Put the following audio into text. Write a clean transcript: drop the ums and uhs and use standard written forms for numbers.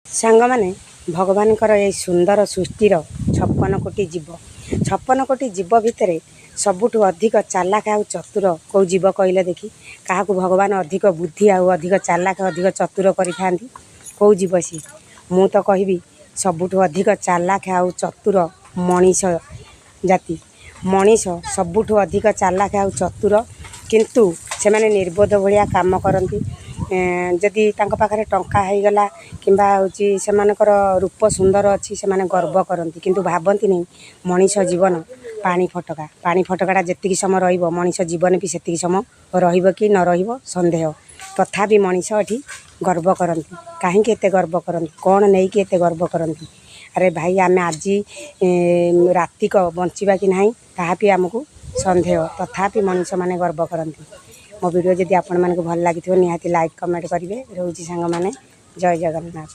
ସାଙ୍ଗମାନେ, ଭଗବାନଙ୍କର ଏଇ ସୁନ୍ଦର ସୃଷ୍ଟିର 56 କୋଟି ଜୀବ, 56 କୋଟି ଜୀବ ଭିତରେ ସବୁଠୁ ଅଧିକ ଚାଲାକ ଆଉ ଚତୁର କେଉଁ ଜୀବ କହିଲେ ଦେଖି? କାହାକୁ ଭଗବାନ ଅଧିକ ବୁଦ୍ଧି ଆଉ ଅଧିକ ଚାଲାକ, ଅଧିକ ଚତୁର କରିଥାନ୍ତି? କେଉଁ ଜୀବ ସିଏ? ମୁଁ ତ କହିବି, ସବୁଠୁ ଅଧିକ ଚାଲାକ ଆଉ ଚତୁର ମଣିଷ ଜାତି। ମଣିଷ ସବୁଠୁ ଅଧିକ ଚାଲାକ ଆଉ ଚତୁର, କିନ୍ତୁ ସେମାନେ ନିର୍ବୋଧ ଭଳିଆ କାମ କରନ୍ତି। ଯଦି ତାଙ୍କ ପାଖରେ ଟଙ୍କା ହେଇଗଲା କିମ୍ବା ହେଉଛି ସେମାନଙ୍କର ରୂପ ସୁନ୍ଦର ଅଛି, ସେମାନେ ଗର୍ବ କରନ୍ତି, କିନ୍ତୁ ଭାବନ୍ତିନି ମଣିଷ ଜୀବନ ପାଣି ଫଟକା। ପାଣି ଫଟକାଟା ଯେତିକି ସମୟ ରହିବ, ମଣିଷ ଜୀବନ ବି ସେତିକି ସମୟ ରହିବ କି ନ ରହିବ ସନ୍ଦେହ। ତଥାପି ମଣିଷ ଏଠି ଗର୍ବ କରନ୍ତି। କାହିଁକି ଏତେ ଗର୍ବ କରନ୍ତି? କ'ଣ ନେଇକି ଏତେ ଗର୍ବ କରନ୍ତି? ଆରେ ଭାଇ, ଆମେ ଆଜି ରାତିକ ବଞ୍ଚିବା କି ନାହିଁ ତାହା ବି ଆମକୁ ସନ୍ଦେହ, ତଥାପି ମଣିଷମାନେ ଗର୍ବ କରନ୍ତି। ମୋ ଭିଡ଼ିଓ ଯଦି ଆପଣମାନଙ୍କୁ ଭଲ ଲାଗିଥିବ, ନିହାତି ଲାଇକ୍ କମେଣ୍ଟ କରିବେ। ରହୁଛି ସାଙ୍ଗମାନେ, ଜୟ ଜଗନ୍ନାଥ।